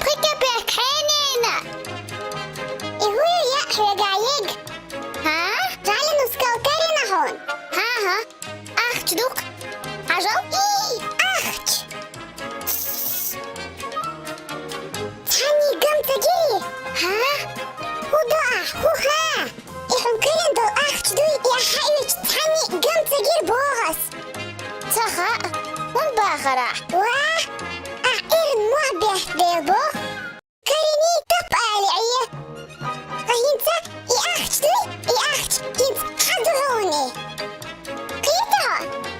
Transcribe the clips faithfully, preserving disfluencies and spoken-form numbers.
Пхи кепек хьенена. И хӀу я хьоьга йиг? Хьа? Жали нускал карина хьуна? Хьа-хьа. Ахча ду-кх. Хьажал. И, ахча! Цхьанне ган ца гирий? Хьа? ХӀу до ахь, хӀу хьа? И хьуна карина долу ахча дуй, и ахь хьаоьцуш цхьанне ган ца гира боху ас. Ца хаьа, хӀунда бахара ахь? Ва, ахь эрна мохь бехк бела боху. Кариний тап али Ӏе. Ткъа хӀинца и ахча дуй, и ахча хӀинца хьан ду хьуна? Кхета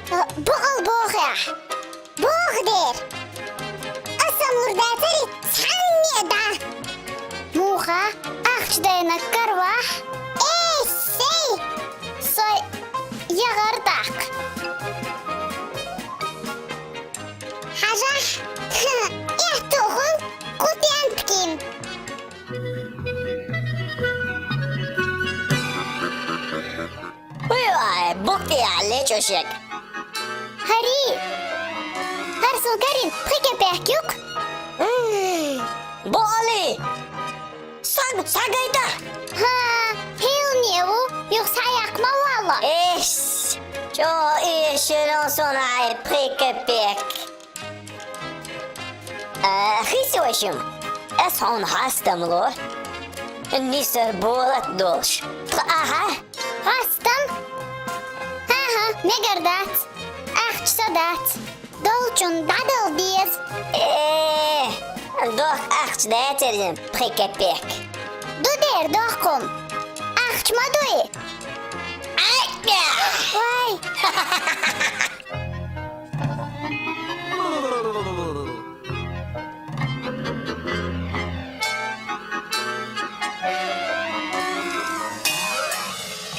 хьо? Бакъал боху ахь. Боху дера. Аса лур дацари цхьанне а дӀа. Муха, ахча дайнарг каравахь? Эй, сей! Сой, ягӀар даккха. Хьажахь, эхь тухун, кутен ткин. Уй-вай, букъ тӀехь лечкъо шег. ХӀари! ХӀара суна карина пхи кепек ю-кх. М, бо али! Саг, сагайта! ХӀа, хӀилне ву, юха схьаяккха ма валла. Эс, чӀогӀа эшира суна хьайн пхи кепек. А, хи сой шим, ас хьуна хьастам ло. Нисар болат долуш. Тха ахьа? Хьастам? ХӀа-хӀа, мегар дац. Ахча со дац. Долчун дӀадала деза. Э, дохка ахча дацарзина пхи кепек. Ду дера дохкум. Ахча ма дуй. Ай, бя! Вай!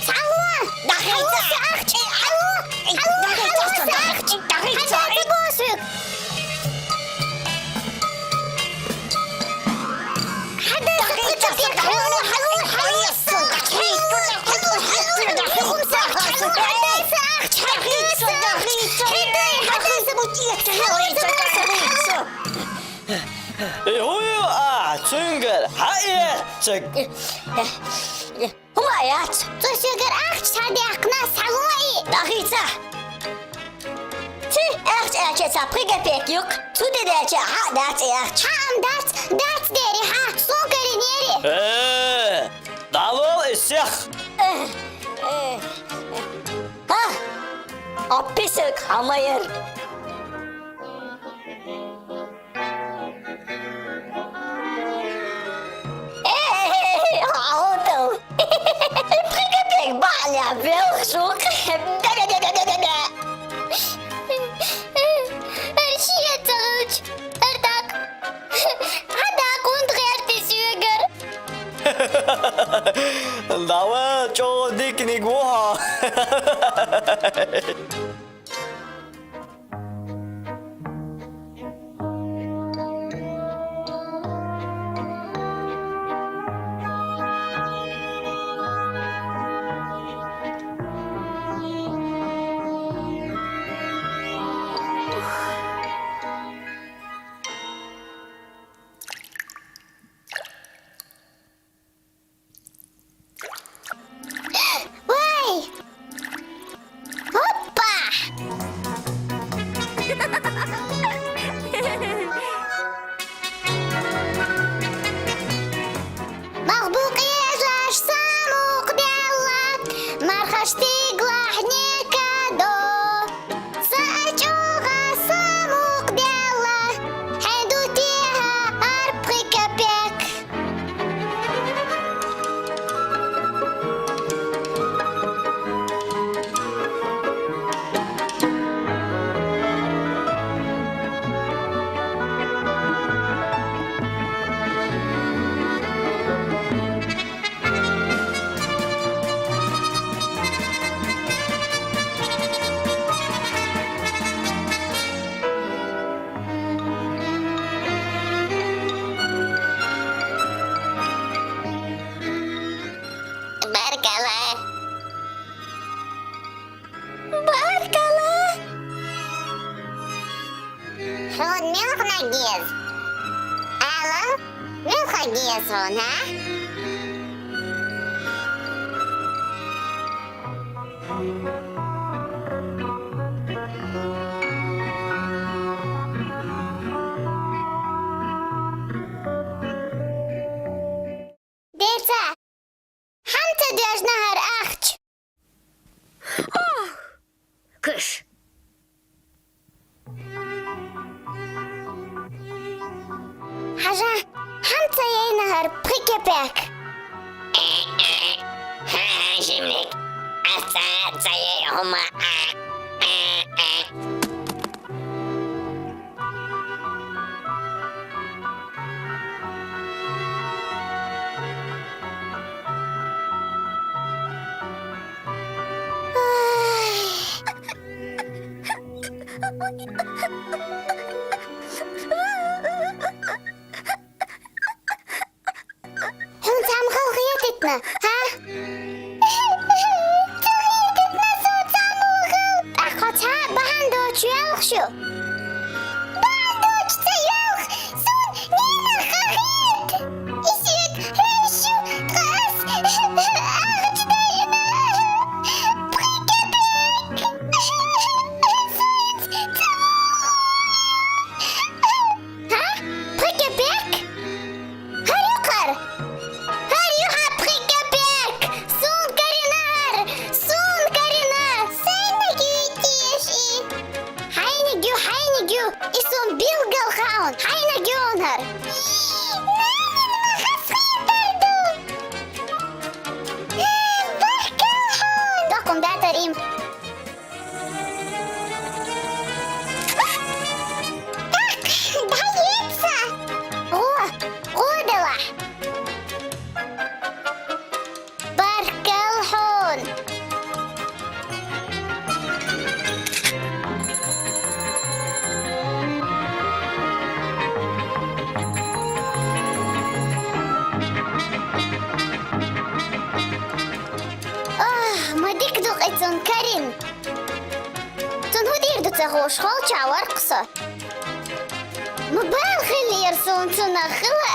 Цхьалла! Дахица! Хьалуса ахча! Хьалу! Хьалу! Хьалуса ахча! Дахица! Хьадаца босуьг! Хьадаца кхуьца пек! Хьалу! Хьалу! Хьалуса! Хьалуса ахча! Хьадаца ахча! Хьадаца ахча! Хьадаца! Хьадаца! И хӀун ю ахь цуьнгара хьаэцциг? ХӀума яц? Цо соьгара ахча схьадаьккхина, схьалой! Дахийца! Ци, ахча аьлча цхьа пхи копейк ю-кх, цу тӀе даьлча хьа а дац и ахча. Хьа-м дац, дац дери хьа, суна каринери. Э, дӀавала и сих! Э, э, э. ХӀа! Ӏа писарг хьан ма яра. Э, хьо тов. Пхи копейк бахьалехь белхаш ву-кх. Да-да-да-да-да-да. ХӀара шен ца хилча, хӀара дакъа. Хьан дакъа хӀунда гӀерта и соьгара? ДӀавала, чӀогӀа диканиг ву хьо. Вай! Оппа! Муха гиэс хун, а? Дээдсэ, хамта дээшэнһээ һаар, ахаш. Ох, кыш. Хажа, хамта заяанһаа һаар, пхыкепек. Ха, шимник. Аца, заяа, хума. Хүн самгалхыетэтнэ, ха? Тохыетэтнэ, соо самгалхал. Ахо, та баһан дууша, ялхаш. Баһан дуушаха, ялх. Соо нина хахыт. Эсэгэшүү, тас, ахатай юм. Пхыкепек. Соо самгалхал. Ха? Пхыкепек? Һарюу хар. Һарюу ха, пхыкепек. Суун карина һар. Суун карина. Һайна гү, тииши. Һайна гү, һайна гү. И суун билгэл хаан. Һайна гү, унар. Нанин махас хыдар ду. Баркал хуун. Докум датар им. Так, даецца. О, о, дела. Баркал хуун. Ох, мэдэгдүүгы, эцэн карин. Тон хүдэр дутсаха ушхол чавар ксо. Мүбэл хилиер суун цунахыла.